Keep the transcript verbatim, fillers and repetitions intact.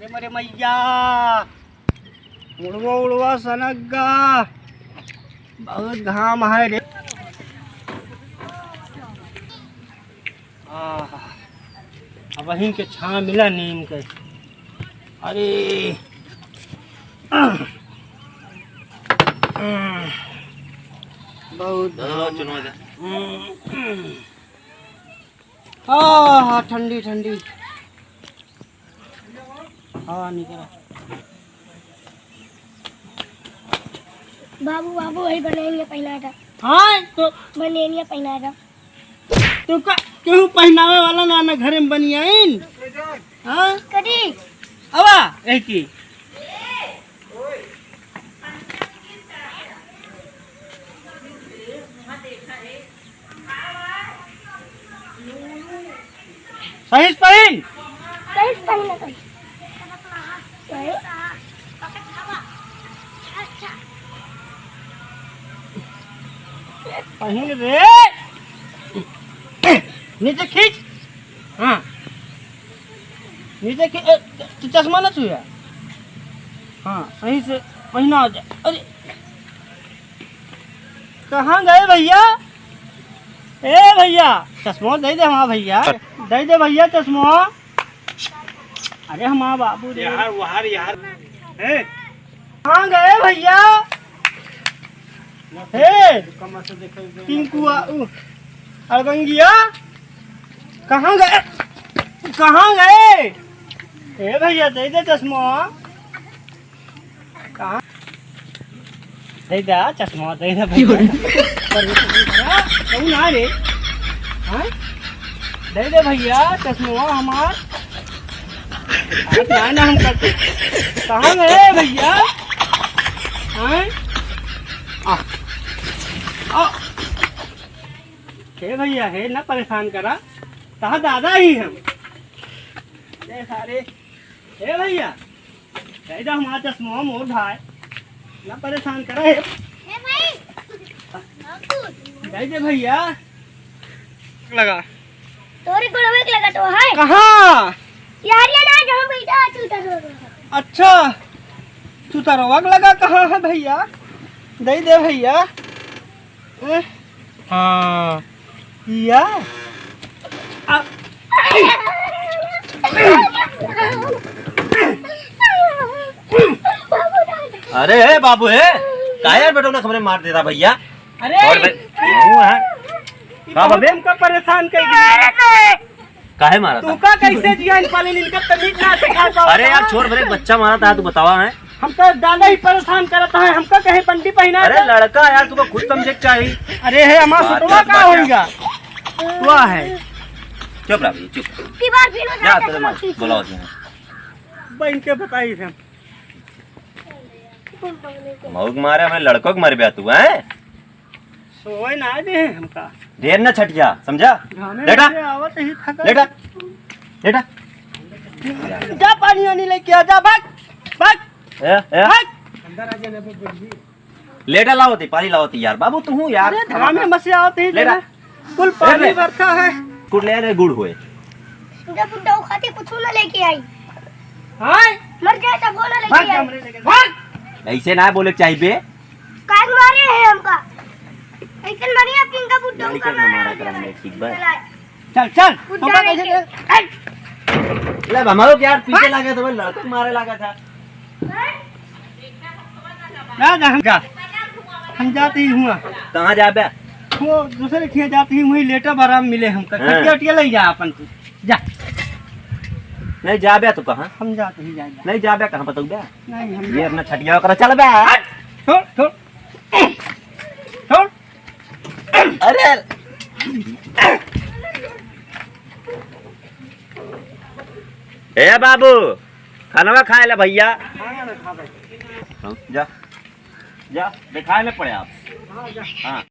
अरे मोरे मैया, मुड़वा उड़वा सनक गा, बहुत घाम है रे। आह, अब वहीं के छाँह मिला नीम के। अरे, बहुत हाँ, हाँ, ठंडी ठंडी। हाँ, निकला। बाबू, बाबू, वही बनेनिया पहिना था। हाँ, तो बनेनिया पहिना था। तू का, केहू पहिनावे वाला ना, ना घरे में बनियाइन। हाँ? कदी? अवा, यही की। सही से पहिन। सही से पहिन ना कहीं। पहिन रे। नीचे खींच। हाँ। नीचे खींच। ए, च-, चश्मा ना छुआ। हाँ, सही से पहिना हो जाए। अरे। कहाँ गए भैया? ए भैया, चश्मा दे दे हमारा भैया। दे दे भैया चश्मा। अरे हमारा बाबू रे। यार, वहार, यार। ए। कहाँ गए भैया? ए। पिंकुआ, उ, अड़गंगिया। कहाँ गए? कहाँ गए? ए भैया, दे दे चश्मा। कहाँ? दे दे चश्मा, दे दे भैया। कौन आ रे? हाँ? दे दे भैया चश्मा हमार। अरे ना, ना, हम करते। कहाँ गए भैया? हाँ? आ, आ। हे भैया, हे ना परेशान करा। कहाँ दादा ही हम। ए सारे। हे भैया। दे दे हमार चश्मा मोर भाई, ना परेशान करा है। ए भाई, दे दे भैया। लगा। तोरे गोड़वे के लगा तो है। कहाँ? यार, ये ना जहाँ बैठा है, चूता रोग लगा। अच्छा, चूता रोग लगा कहाँ है भैया? दे दे भैया। हैं? हाँ। या? आ- अरे हे बाबू हे, काहे यार बेटौना हमरे मार देता भैया? अरे, और बे-, हूँ, हाँ। का बाबे? हमका परेशान कर दिया। काहे मारा तू था? का कैसे जिया इन पालन इनका तमीज ना सिखा पाओ अरे यार, का? छोड़, मेरे बच्चा मारा था, तू बतावा है। हमका ज्यादा ही परेशान करत है, हमका कहे बंडी पहिना अरे दे। लड़का यार, तुमको खुद समझे के चाहिए। अरे हे, हमार बात सुतवा कर, का बात कर। होइगा? सुतवा है। चुप रह भाई, चुप। की बार फिर हो जा, जाता तेरे है, माँ, खींच। बुलाओ जी। बहन के बताई हम। मऊ के मारे हमें लड़कों के मर बे तू, हैं? सोए ना दे हमका। ढेर ना छटिया, समझा? घामे लेटा। से आवत ही थका। लेटा। लेटा। जा पानी वानी लेके आ, जा, भाग, भाग, ए, ए। भाग। लेटा लाओ ती, पानी लाओ ती यार। बाबू, तू हूँ यार। अरे, घामे में से आवत ही लेटा। लेटा। कुल पानी ए, ले। बरसा है। कुल ले ले, गुड़ होए। इनका बुड्ढा खाते कुछ ना लेके आई। हाँ? मर जाए तब वो ना लेके भाग, आई। कमरे लेके भाग। ऐसे ना बोले के चाहिए बे। काहे मारे हैं हमका? ऐसे मारे आप इनका बुड्ढा गाड़ी का करना मारा करा हमने, ठीक बा। चल, चल, बुड्ढा तोका लेके। कैसे दे? चल। ले, हमारो के यार पीछे भाग। लगा था, भाई, लड़का मारे लगा था। ना, ना, हम जा। हम जाते ही हुआ। कहाँ जाबे? वो दूसरे खिया जाते ही वहीं लेटा आराम मिले हमका। हाँ। खटिया उटिया ले जा अपन तू। जा। नहीं जाबे तो कहाँ? हम जाते ही जाएगा। नहीं जाबे कहाँ बताऊ बे? नहीं, हम ये अपना छटिया करा चल बे। हट, छोड़, छोड़। छोड़। अरे। ए बाबू, खानवा खाए ला भैया। हाँ, जा, जा, दिखाए में पड़े आप। हाँ।